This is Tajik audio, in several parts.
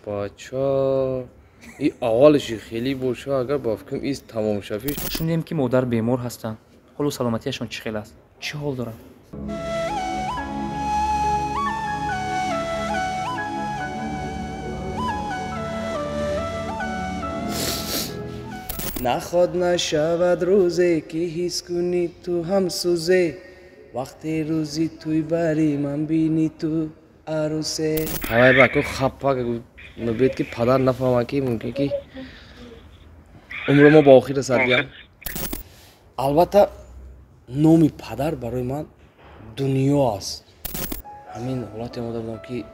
Бача, и аввалаш хеле боша, агар ба фикрам ис тамом шавиш. Шунидем, ки модар бемор ҳастанд. Ҳолу саломатиашон чӣ хел аст? Чӣ ҳол доранд? Наход нашавад рӯзе, ки ҳис кунӣ ту ҳамсӯзе, вақте рӯзи тӯй бари ман бинӣ ту арӯсе. Ҳавай ба ку хаппа набед, ки падар нафаҳмад, ки мумкин ки умри мо ба охир расад. Албатта, номи падар барои ман дунё аст. Ҳамин ҳолате омода будам, ки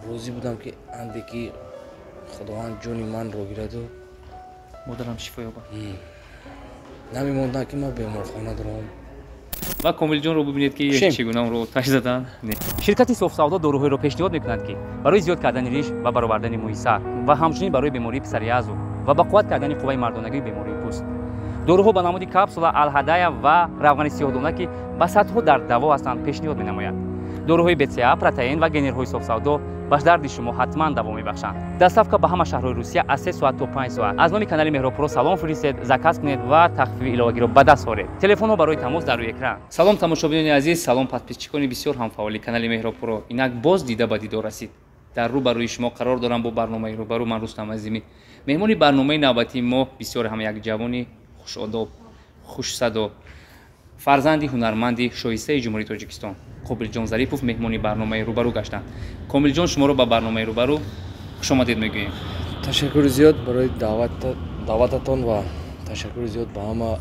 розӣ будам, ки анде ки Худованд ҷони манро гираду модарам шифо ёбад. Намемондам, ки ман беморхона дорам. Ва Комилҷонро бибинед, ки чӣ гуна онро оташ задан. Ширкати Софсавдо доруҳоеро пешниҳод мекунад, ки барои зиёд кардани риш ва баровардани мӯи сар ва ҳамчунин барои бемории псориазу ва ба қувват кардани қувваи мардонагии бемории пӯст. Доруҳо ба намуди капсула, алҳадая ва равғани сиёҳдона, ки ба садҳо дард даво ҳастанд, пешниҳод менамояд. Доруҳои БЦА, протеин ва генерҳои Софсавдо ба дарди шумо ҳатман даво мебахшанд. Доставка ба ҳама шаҳрҳои Русия аз 3 соат то 5 соат. Аз номи канали Меҳробпуро салом фиристед, заказ кунед ва тахфифи иловагиро ба даст оред. Телефонҳо барои тамос дар рӯи экран. Салом, тамошобинони азиз, салом, подписчикони бисёр ҳамфаъоли канали Меҳробпуро. Инак боз дида ба дидор расид. Дар рӯ ба рӯи шумо қарор дорам бо барномаи Рӯбарӯ. Ман Рустам Азимӣ. Меҳмони барномаи навбатии мо бисёр ҳам як ҷавони хушодоб, хушсадо, фарзанди ҳунарманди шоистаи Ҷумҳурии Тоҷикистон Қобилҷон Зарипов меҳмони барномаи Рӯбарӯ гаштанд. Комилҷон, шуморо ба барномаи Рӯбарӯ хушомадед мегӯем. Ташаккури зиёд барои даъвататон ва ташаккури зиёд ба ҳама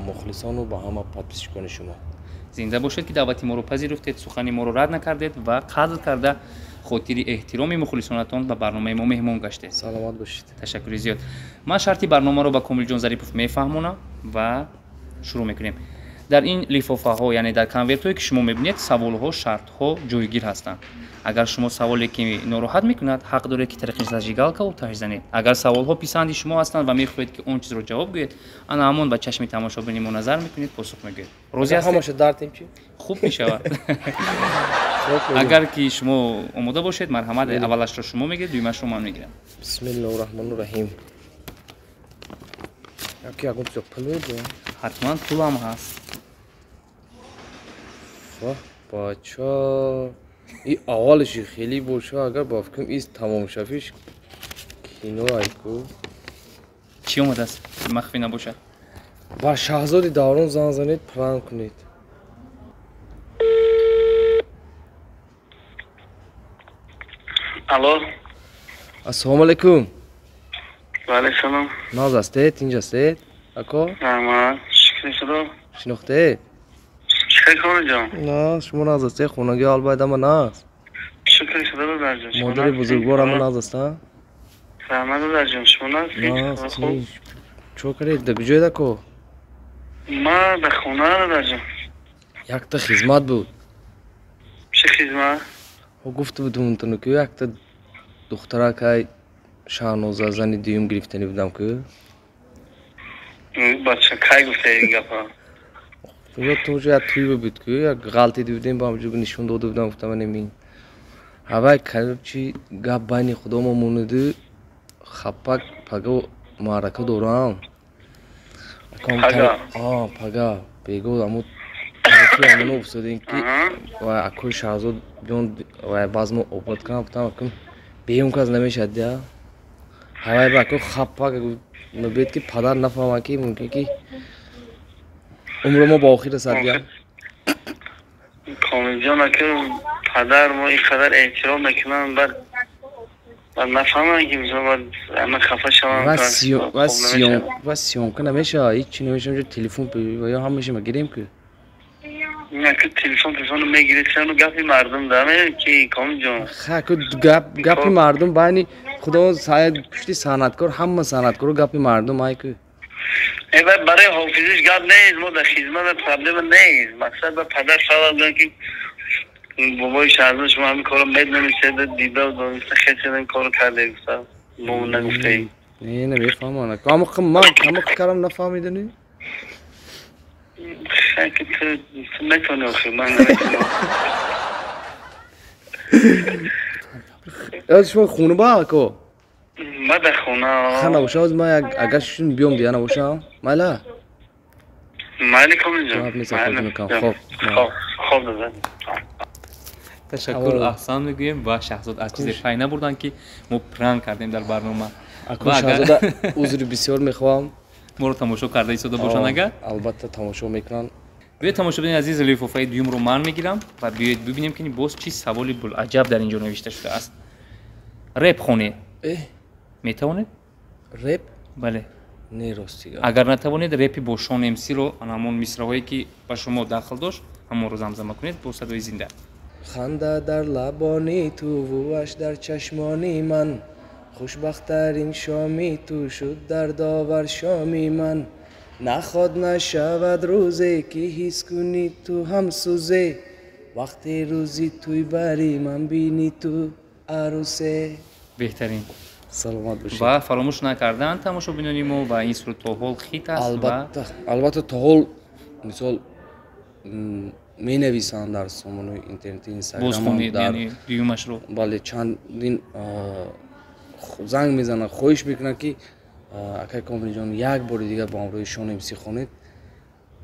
мухлисону ба ҳама подписчикони шумо. Зинда бошед, ки даъвати моро пазируфтед, сухани моро рад накардед ва қадр карда хотири эҳтироми мухлисонатон ба барномаи мо меҳмон гаштед. Саломат бошед. Ташаккури зиёд. Ман шарти барномаро ба Комилҷон Зарипов мефаҳмонам ва шурӯъ мекунем. Дар ин лифофаҳо, яъне дар конвертҳое, ки шумо мебинед, саволҳо, шартҳо ҷойгир ҳастанд. Агар шумо саволе ки нороҳат мекунад, ҳақ доред, ки тариқи зажигалка оташ занед. Агар саволҳо писанди шумо ҳастанд ва мехоҳед, ки он чизро ҷавоб гӯед, ана ҳамон ба чашми тамошобини мо назар мекунед, посух мегӯед. Розӣ ҳастед? Ҳамаша дартем чӣ? Хуб мешавад. Агар ки шумо омода бошед, марҳамат, аввалашро шумо мегиред, дуюмашро ман мегирам. Бисмиллоҳи раҳмони раҳим. Яки ягон чизо пул медиҳам? Ҳатман пулам ҳаст. Ваҳ, бача, и аввалаш хеле боша, агар ба фикрам ис тамом шавиш кино айку. Чӣ омадааст? Махфӣ набошад. Ба Шаҳзоди Даврон занг занед, пранк кунед. Алло. Ассалому алайкум. Ва алайкум салом. Ноз ҳастед? Тинҷ ҳастед, ако? Раҳмат, шукри Худо. Шинохтед? Чӣ хел, Комилҷон? На, шумо наз ҳастед, хонагӣ албайд ҳама наз. Шукри Худо, додарҷон. Модари бузургвор ҳама наз ҳастанд? Раҳмат, додарҷон, шумо наз? Наз. Чо кардед? Дар куҷоед, ако? Ман дар хона, додарҷон. Якта хизмат буд. Чӣ хизмат? Гуфта будум тunu, ки якта духтаракай Шаҳноза зани дуюм гирифтанӣ будам ку. Бача, кай гуфтаи ин гапа? Ё ту уже як тӯй буд ку, як ғалтида будем, ба ҳамҷо нишон дода будам, гуфтам ман ин. Ҳавай чи гап байни худомо монуду хапак пага маърака дорам. Пага? А, пага. Бего аму тарафи амуно уфтодем, ки ва акои Шаҳзод биён ва баъз мо обод кунам, гуфтам акун беюм кас намешавад я. Ҳавай ба аку хаппак набед, ки падар нафаҳмад, ки мумкин ки умри мо ба охир расад я. Комилҷон, ака, падар мо ин қадар эҳтиром мекунанд, баъд нафаҳманд, ки мисол баъд ама хафа шаванд. Ва съёмка намешавад, ҳеҷ чи намешавад, телефон ё ҳамаша мегирем ку. Ака, телефоно мегиред, чаро гапи мардум даме ки, Комилҷон? Ха, ку гапи мардум байни худо пушти санъаткор, ҳама санъаткоро гапи мардум ай ку. Э, барои ҳофизиш гап нест, мо дар хизмат проблема нест. Мақсад ба падар савол дорем, ки бобои Шаҳзод, шумо ҳамин корро медонистед, дида дониста хеседа ин корро карде, гуфта мо нагуфтаем. Не, намефаҳмам. Ман ҳама карам нафаҳмиданӣ? Ки ту метавонӣ, охи ман наметавонам. Шумо хона ба ако? Ма дар хона. Ха набоша, ҳозир ман як агар шун биём дия набоша, майла? Майли, Комилҷон. Хоб. Хоб дада. Ташаккур, аҳсан мегӯем ва Шаҳзод аз чизе пай набурданд, ки мо пранк кардем дар барнома. Ако Шаҳзода, узри бисёр мехоҳам. Моро тамошо карда истода бошанд агар? Албатта тамошо мекунанд. Биёед, тамошобини азиз, лифофаи дуюмро ман мегирам ва биёед бибинем, ки боз чӣ саволи булаҷаб дар ин ҷо навишта шудааст. Реп хонед. Метавонед? Реп? Бале. Не, рости. Агар натавонед, репи бо Шон МС-ро, ҳамон мисраҳое ки ба шумо дахл дошт, ҳамонро замзама кунед бо садои зинда. Ханда дар лабони ту вуаш дар чашмони ман, хушбахттарин шоми ту шуд дардовар шоми ман. Наход нашавад рӯзе ки ҳис кунӣ ту ҳамсӯзе, вақте рӯзи тӯй бари ман бинӣ ту арӯсе. Беҳтарин. Саломат бошед. Ва фаромӯш накардан тамошобинони мо, ва ин суруд то ҳол хит аст. Албатта, албатта, то ҳол мисол менависанд дар сомонаи интернети, инстаграм. Дуюмашро. Бале, чандин занг мезананд, хоҳиш мекунанд, ки акай Комилҷон, як бори дигар бо ҳамроҳи Шон МС хонед.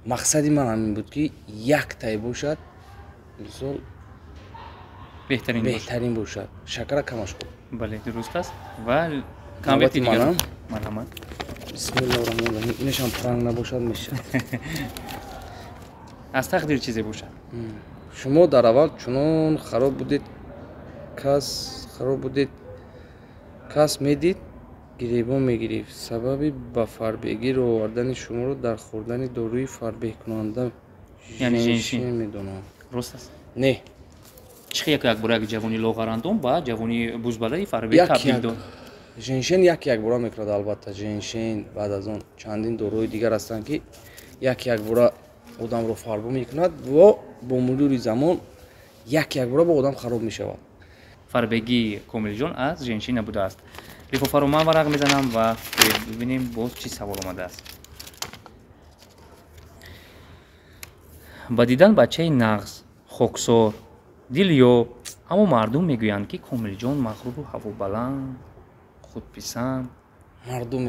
Мақсади ман ҳамин буд, ки яктай бошад, мисол беҳтарин бошад, шакара камаш хуб. Бале, дуруст аст. Ва конверти дигар, марҳамат. Бисмиллоҳи роҳмони роҳим. Инашам пранк набошад, мешавад. Аз тақдир чизе бошад. Шумо дар аввал чунон хароб будед, кас хароб будед, кас медид, гиребон мегирифт. Сабаби ба фарбегӣ ро овардани шуморо дар хӯрдани доруи фарбеҳкунанда женшин медонам. Рост аст? Не. Чӣ як якбора як ҷавони лоғарандом ба ҷавони бузбалаи фарбеҳ табдил дод? Женшен як якбора мекунад, албатта. Женшен, баъд аз он чандин доруҳои дигар ҳастанд, ки як якбора одамро фарбо мекунад ва бо мурури замон як якбора ба одам хароб мешавад. Фарбегии Комилҷон аз женшин набудааст. Лифофаро ман варақ мезанам ва бибинем, боз чӣ савол омадааст. Ба дидан бачаи нағз, хоксор, дилёб, аммо мардум мегӯянд, ки Комилҷон мағруру ҳавобаланд, худписанд,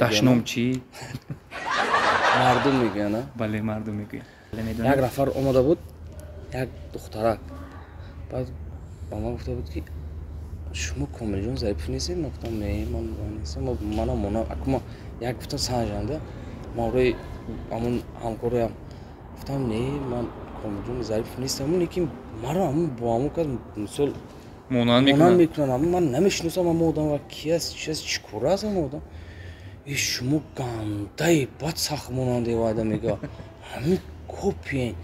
дашномчӣ. Мардум мегӯянд? Бале, мардум мегӯянд. Як нафар омада буд, як духтарак, баъд ба ман гуфта буд, ки шумо Комилҷон Зарипов нестед? Ман гуфтам, не, ман нестам. Манам мона акума як гуфтам санҷанда, ман рӯи ҳамон ҳамкороям гуфтам, не, ман Комилҷон Зарипов нестам, лекин маро ҳамон бо ҳамон кас мисол монанд мекунанд, ман намешиносам ҳамон одам ва ки аст, чи аст, чӣ кора аст ҳамон одам. Э, шумо гандаи бад сахт монанде вайда мега, ҳамин копиен,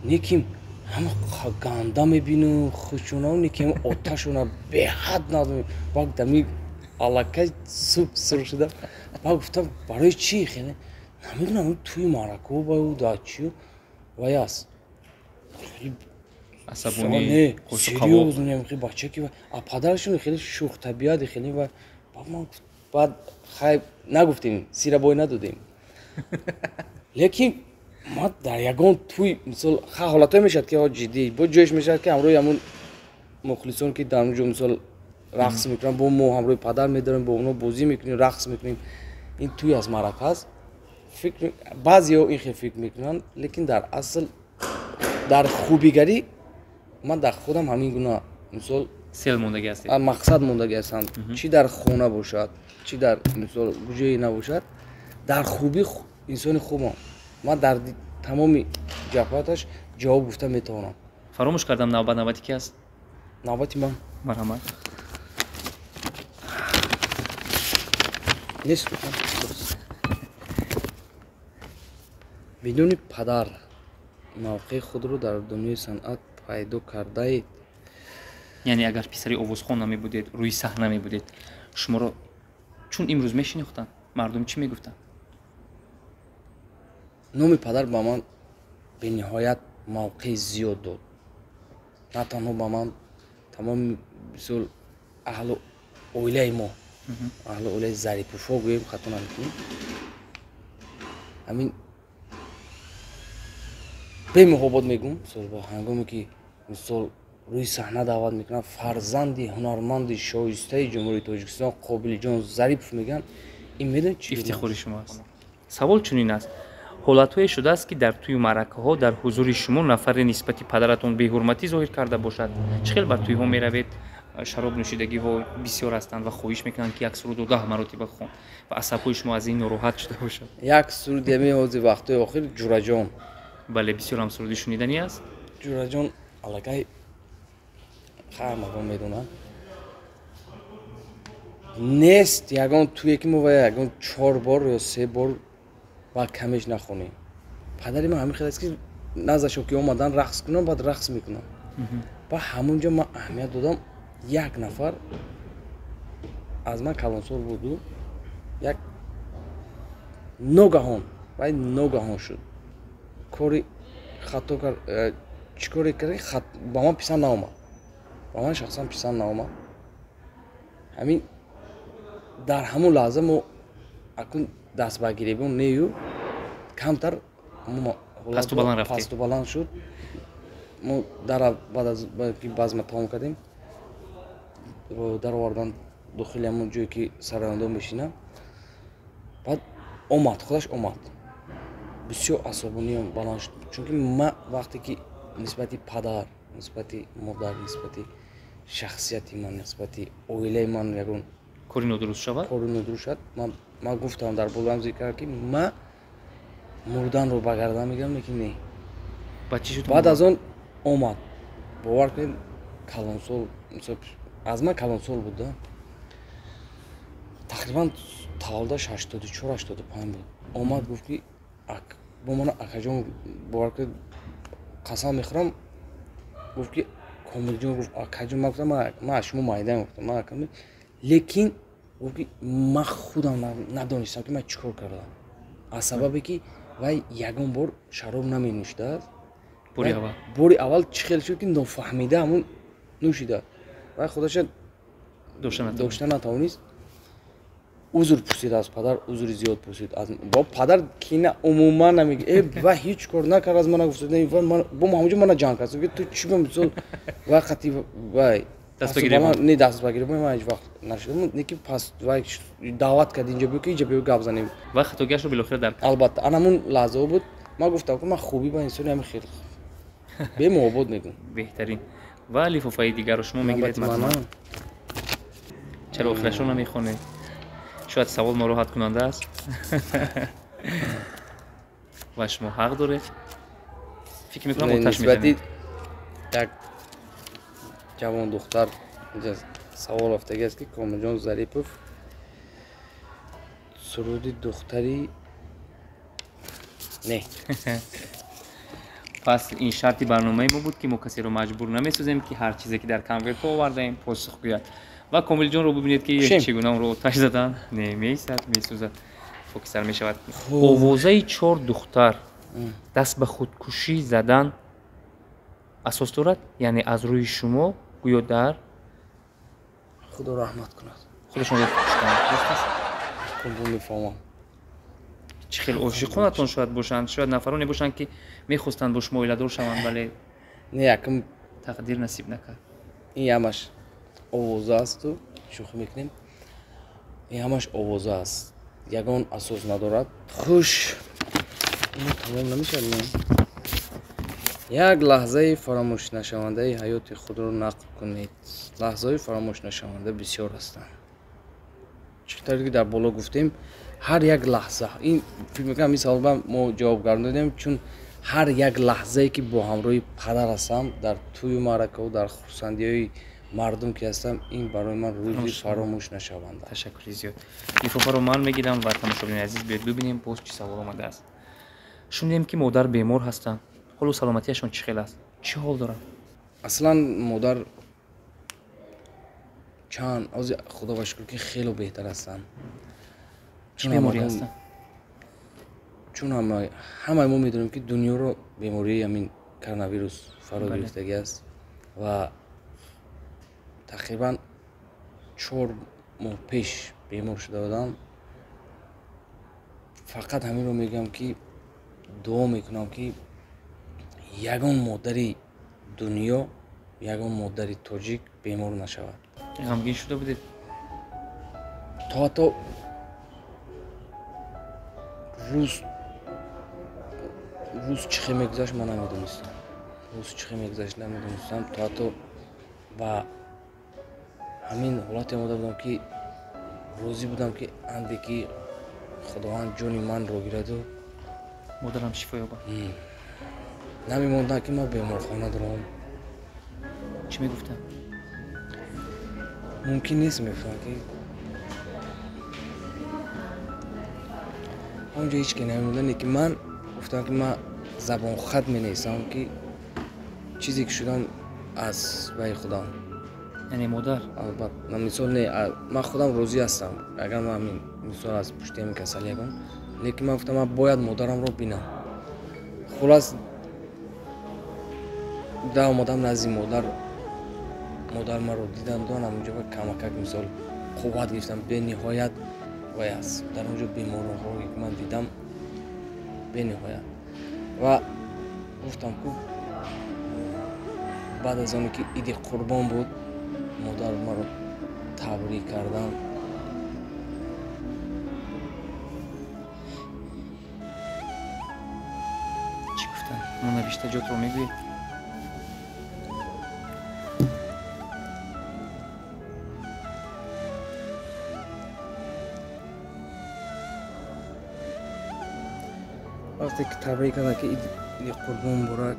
лекин ҳама ганда мебинам, хушунам, лекин оташона беҳад надонем. Баъд дами аллакай суб сур шуда, баъд гуфтам, барои чӣ? Хеле намедонам, туи маърако ба да чи вай аст. Асабонӣ. Серьёзно, бача ки а падарашон хеле шӯхтабиат, хеле ва баъд хай нагуфтем, сирабой надодем. Лекин ма дар ягон туй мисол ха ҳолатҳое мешавад, ки ҷиддӣ бо ҷоеш мешавад, ки ҳамроҳи ҳамун мухлисон, ки дар он ҷо мисол рақс мекунанд, бо мо ҳамроҳи падар медорем, бо онҳо бозӣ мекунем, рақс мекунем. Ин туй аст, маърака аст. Баъзеҳо ин хел фикр мекунанд, лекин дар асл дар хубигарӣ ман дар худам ҳамин гуна мисол сел мондагӣ ҳастед, мақсад мондагӣ ҳастам, чӣ дар хона бошад, чӣ дар мисол куҷое набошад, дар хубӣ инсони хубам. Ман дар тамоми ҷабҳаташ ҷавоб гуфта метавонам. Фаромӯш кардам, навбат навбати ки аст? Навбати ман. Марҳамат. Нест. Бидуни падар мавқеи худро дар дунёи санъат пайдо кардаед? Яъне агар писари овозхон намебудед, рӯи саҳна мебудед, шуморо чун имрӯз мешинохтанд, мардум чӣ мегуфтанд? Номи падар ба ман бениҳоят мавқеи зиёд дод. На танҳо ба ман, тамоми мисол аҳлу оилаи мо, аҳлу оилаи Зариповҳо гӯем, хато намекунем. Ҳамин бемуҳобот мегӯм, мисол ҳангоме ки мисол Рӯи саҳна даъват мекунанд, фарзанди ҳунарманди шоистаи Ҷумҳурии Тоҷикистон Қобилҷон Зарипов мегӯянд. Ин медонед чӣ ифтихори шумо аст. Савол чунин аст: ҳолатҳое шудааст, ки дар тӯю маъракаҳо дар ҳузури шумо нафаре нисбати падаратон беҳурматӣ зоҳир карда бошад? Чӣ хел бар тӯйҳо меравед, шароб нӯшидагиҳо бисёр ҳастанд ва хоҳиш мекунанд, ки як суруду 10 маротиба хон ва асабҳои шумо аз ин нороҳат шуда бошад? Як суруди ҳамин ҳозир вақтҳои охир, «Ҷураҷон». Бале, бисёр ҳам суруди шуниданӣ аст. «Ҷураҷон» аллакай ҳамагон медонанд. Нест ягон туе, ки мо ва ягон чор бор ё се бор ба камеш нахонем. Падари ман ҳамин хел аст, ки наздашон ки омадан, рақс кунам, баъд рақс мекунам. Ба ҳамон ҷо ман аҳамият додам, як нафар аз ман калонсол буду, як ногаҳон вай ногаҳон шуд, кори хато кард. Чӣ коре кард, ба ман писанд наомад, ба ман шахсан писанд наомад. Ҳамин дар ҳамон лаҳза мо акун даст ба гиребон нею, камтар пасту баланд шуд. Мо дар баъд аз ки базма тамом кардем, даровардан дохили ҳамон ҷое, ки сарояндо мешинанд. Баъд омад, худаш омад, бисёр асабониам баланд шуд, чунки ман вақте ки нисбати падар, нисбати модар, нисбати шахсияти ман, нисбати оилаи ман ягон кори нодуруст шавад, кори нодуруст шавад, ман гуфтам, дар болоам зикр кардам, ки ман мурданро ба гардан мегирам, лекин не. Баъд аз он омад, бовар кунед, калонсол, аз ман калонсол буд да, тақрибан таваллудаш 84, 85 буд. Омад, гуфт, ки бо мана акаҷон, бовар кунед, қасам мехӯрам, гуфт, ки Комилҷон, гуфт, акаҷон, ман гуфтам, ман аз шумо майдам, гуфтам ман акам, лекин гуфт, ки ман худам надонистам, ки ман чӣ кор кардам, аз сабабе ки вай ягон бор шароб наменӯшидааст, бори аввал чӣ хел шуд, ки нофаҳмида ҳамун нӯшида, вай худаша дошта натавонист. Узр пурсид аз падар, узри зиёд пурсид. Бо падар кина умуман намеги, э, вай ҳеҷ кор накард, аз мана гуфт, бо ҳамонҷо мана ҷанг кард, ту чӣ мисол вай қати вай не, даст ба гиребон ман ҳеҷ вақт нашудам, не ки пас вай даъват кард, инҷа биё, ки инҷа биё, гап занем. Ва хатогиашро билохира дарк Албатта, ана ҳамун лаҳзаҳо буд, ман гуфтам, ки ман хубӣ ба инсони ҳамин хел бемуҳобот мекунам. Беҳтарин. Ва лифофаи дигарро шумо мегиред. Чаро охирашро намехонед? Шояд савол нороҳаткунанда аст ва шумо ҳақ доред. Фикр мекунам, оташ мезанед. Як ҷавон духтар савол афтагӣ аст, ки Комилҷон Зарипов суруди духтари не. Пас ин шарти барномаи мо буд, ки мо касеро маҷбур намесозем, ки ҳар чизе, ки дар конвертҳо овардаем, посух гӯяд. Ва Комилҷонро бубинед, ки чӣ гуна онро оташ задан. Не, меистад, месӯзад, хокистар мешавад. Овозаи чор духтар даст ба худкушӣ задан асос дорад, яъне аз рӯи шумо гӯё дар Худо раҳмат кунад. Худашонро куштанд, дуруст аст? Мефаҳмам. Чӣ хел ошиқонатон шояд бошанд, шояд нафароне бошанд, ки мехостанд бо шумо оиладор шаванд, вале не, якм тақдир насиб накард. Ин ҳамаш овоза асту шӯхӣ мекунем, ин ҳамаш овоза аст, ягон асос надорад. Хуш, ин тамом намешавад. Як лаҳзаи фаромӯшнашавандаи ҳаёти худро нақл кунед. Лаҳзаҳои фаромӯшнашаванда бисёр ҳастанд. Чӣ тавре ки дар боло гуфтем, ҳар як лаҳза, ин фикр мекунам, ин саволба мо ҷавоб гардонидем, чун ҳар як лаҳзае, ки бо ҳамроҳи падар ҳастам, дар тӯю маъракаву дар хурсандиҳои мардум ки ҳастам, ин барои ман рӯзи фаромӯшнашаванда. Ташаккури зиёд. Лифофаро ман мегирам ва, тамошобинони азиз, биёед бибинем, боз чӣ савол омадааст. Шунидем, ки модар бемор ҳастанд. Ҳолу саломатиашон чӣ хел аст, чӣ ҳол доранд? Аслан модар чанд ҳозир, худо ба шукр, ки хело беҳтар ҳастанд. Чӣ беморӣ ҳастанд? Чун ҳамаи мо медонем, ки дунёро бемории ҳамин коронавирус фаро гирифтагӣ аст ва тақрибан 4 моҳ пеш бемор шуда будам. Фақат ҳаминро мегӯям, ки дуо мекунам, ки ягон модари дунё ягон модари тоҷик бемор нашавад. Ғамгин шуда будед? То ҳатто рӯз чӣ хел мегузашт ман намедонистам. Рӯз чӣ хел мегузашт намедонистам. То ҳатто ба ҳамин ҳолате омода будам ки розӣ будам ки анде ки худованд ҷони манро гираду модарам шифо ёбад. Намемондам ки ман беморхона дорам. Чӣ мегуфтам? Мумкин нест мегуфтам ки онҷо ҳеч ки намемонда, не ки ман гуфтам ки ман забонхат менависам ки чизе ки шудам аз ваи худам. Яъне модар? Албатта, мисол не, ман худам розӣ ҳастам, агар ман мисол аз пушти ҳамин касалӣ ягон, лекин ман гуфтам ман бояд модарамро бинам. Хулас да омадам назди модар, модар маро дидам, донам онҷо камакак мисол қувват гирифтам, бениҳоят вай аст. Дар онҷо беморонҳое ки ман дидам бениҳоят. Ва гуфтам ку баъд аз оне ки иди қурбон буд, модар маро табрик кардам. Чӣ гуфтанд? Мо навиштаҷотро мегӯед? Вақте ки табрик кардам ки иди қурбон муборак,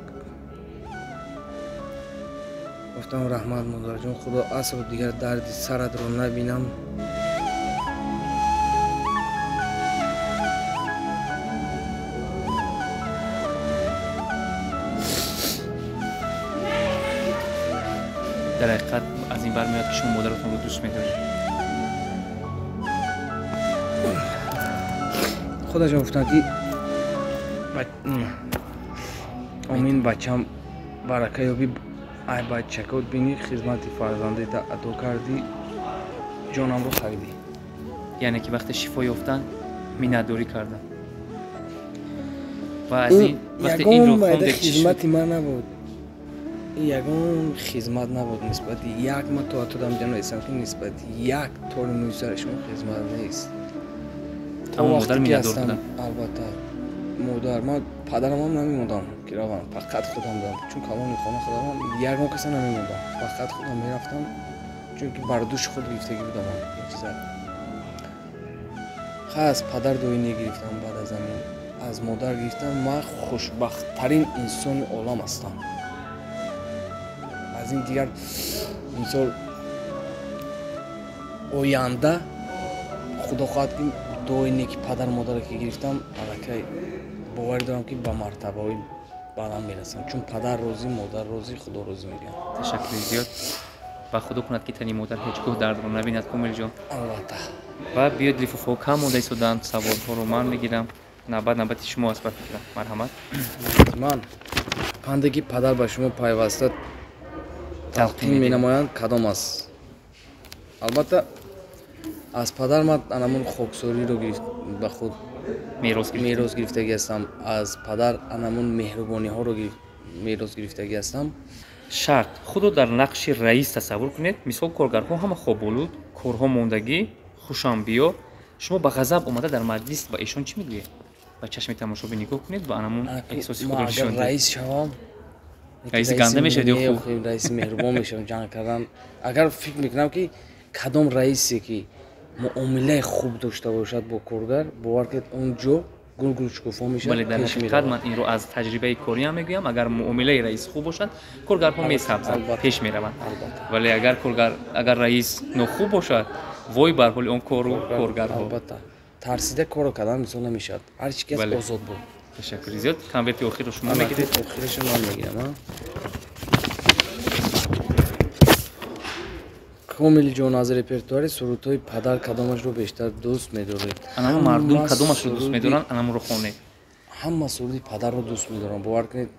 гуфтам раҳмат модарҷон, худо асру дигар дарди саратро набинам. Дар ҳақиқат аз ин бармеояд ки шумо модаратонро дӯст медоред. Худашон гуфтанд ки омин бачам барака ёбӣ, ай бачакот бинӣ, хизмати фарзандита адо кардӣ, ҷонамро харидӣ. Яъне ки вақте шифо ёфтан миннатдорӣ кардам. Ва аз ин вақте инро хондед чӣ шуд? Хизмати ман набуд, ягон хизмат набуд нисбати як. Ман то ҳатто дам ҷаноисам ки нисбати як тори мӯи сари шумо хизмат нест. Аммо модар миннатдор буданд. Албатта модар, ман падарамам намемондам ки равам, фақат худам будам, чун калони хона худам, ягон каса намемондам, фақат худам мерафтам, чунки бар дӯши худ гирифтагӣ будам ин чиза. Хай аз падар дуои гирифтам, баъд аз ҳамин аз модар гирифтам. Ман хушбахттарин инсони олам ҳастам. Аз ин дигар мисол оянда худо хоҳад ки дуои неки падару модаре ки гирифтам, аллакай боварӣ дорам ки ба мартабаҳои баланд мерасам, чун падар розӣ, модар розӣ, худо розӣ мегӯям. Ташаккури зиёд ва худо кунад ки тани модар ҳеҷ гоҳ дардро набинад, Комилҷон. Албатта. Ва биёед лифофаҳо кам монда истоданд, саволҳоро ман мегирам. Навбат навбати шумо аст ба фикрам. Марҳамат. Ман панде ки падар ба шумо пайваста талқин менамоянд кадом аст? Албатта аз падар ман анамун хоксориро ба худ мерос гирифтагӣ ҳастам. Аз падар анамун меҳрубониҳоро мерос гирифтагӣ ҳастам. Шарт худро дар нақши раис тасаввур кунед. Мисол коргарҳо ҳама хоболуд, корҳо мондагӣ, хушам биё. Шумо ба ғазаб омада дар маҷлис ба эшон чӣ мегӯед? Ба чашми тамошобин нигоҳ кунед ва анамун эҳсоси худро нишон диҳед. Раис шавам, раиси ганда мешавед ё хуб? Раиси меҳрубон мешавам, ҷанг кардан. Агар фикр мекунам ки кадом раисе ки муомилаи хуб дошта бошад бо коргар, бовар кунед он ҷо гулгул шукуфо мешавад. Бале, дар ҳақиқат ман инро аз таҷрибаи кориам мегӯям. Агар муомилаи раис хуб бошад, коргарҳо месабзанд, пеш мераванд. Вале агар раис нохуб бошад, вой бар ҳоли он кору коргарҳо. Албатта, тарсида корро кардан мисол намешавад. Ҳар чи ки аст озод буд. Ташаккури зиёд. Конверти охирро шумо мегиред? Охирашро ман мегирам. Комилҷон, аз репертуари сурудҳои падар кадомашро бештар дӯст медоред? Анамо мардум кадомашро дӯст медоранд, анаморо хонед. Ҳама суруди падарро дӯст медорам. Бовар кунед,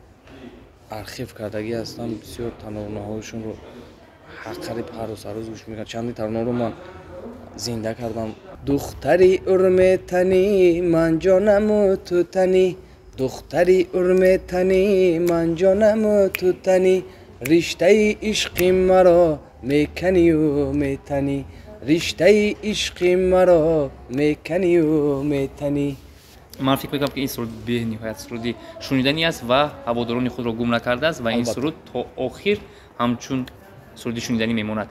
архив кардагӣ ҳастам, бисёр таронаҳояшонро ҳар қариб ҳар рӯз ҳар рӯз гӯш мекардам. Чанди таронаро ман зинда кардам. Духтари урметанӣ, ман ҷонаму тутанӣ, духтари урметанӣ, ман ҷонаму тутанӣ, Риштаи ишқи маро меканию метанӣ, риштаи ишқи маро меканию метанӣ. Ман фикр мекунам, ки ин суруд бениҳоят суруди шуниданӣ аст ва ҳаводорони худро гум накардааст ва ин суруд то охир ҳамчун суруди шуниданӣ мемонад.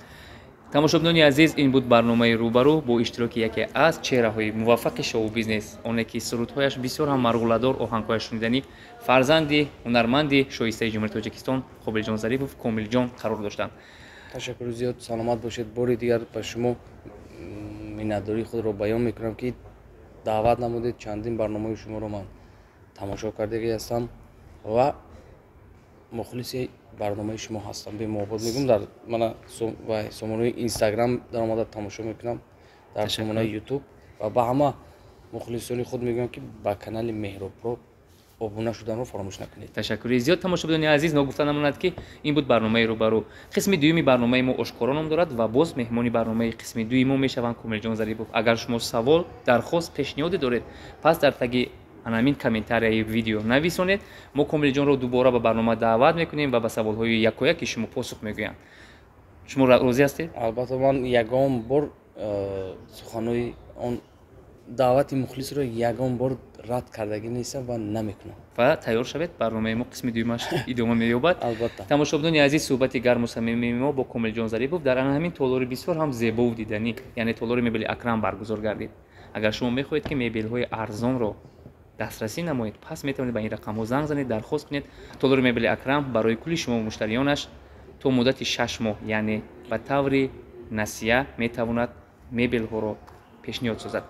Тамошобинони азиз, ин буд барномаи «Рӯбарӯ» бо иштироки яке аз чеҳраҳои муваффақи шоу-бизнес, оне ки сурудҳояш бисёр ҳам марғуладор, оҳангҳояш шуниданӣ, фарзанди ҳунарманди шоистаи Ҷумҳурии Тоҷикистон Қобилҷон Зарипов, Комилҷон қарор доштанд. Ташаккури зиёд, саломат бошед. Бори дигар ба шумо миннатдории худро баён мекунам, ки даъват намудед. Чандин барномаи шуморо ман тамошо кардагӣ ҳастам ва мухлиси барномаи шумо ҳастам. Бемуҳаббат мегӯм, дар мана сомонаи Инстаграм даромада тамошо мекунам, дар сомонаи Ютуб, ва ба ҳама мухлисони худ мегӯям, ки ба канали Меҳробпро обуна шуданро фаромӯш накунед. Ташаккури зиёд. Тамошобинони азиз, ногуфта намонад, ки ин буд барномаи «Рӯбарӯ». Қисми дуюми барномаи мо «Ошкоро» ном дорад ва боз меҳмони барномаи қисми дуюми мо мешаванд Комилҷон Зарипов. Агар шумо савол, дархост, пешниҳоде доред, пас дар таги анамин комментарияи видео нависонед. Мо Комилҷонро дубора ба барнома даъват мекунем ва ба саволҳои якояки шумо посух мегӯянд. Шумо розӣ ҳастед? Албатта, ман ягон бор суханҳои он даъвати мухлисро ягон бор рад кардагӣ нестам ва намекунам. Ва тайёр шавед, барномаи мо қисми дуюмаш идома меёбад. Албатта. Тамошобинони азиз, суҳбати гарму самимии мо бо Комилҷон Зарипов дар ана ҳамин толори бисёр ҳам зебову диданӣ, яъне толори мебели «Акрам» баргузор гардид. Агар шумо мехоҳед, ки мебелҳои арзонро дастрасӣ намоед, пас метавонед ба ин рақамҳо занг занед, дархост кунед. Толори мебели «Акрам» барои кулли шумо муштариёнаш то муддати 6 моҳ, яъне ба таври насия, метавонад мебелҳоро пешниҳод созад.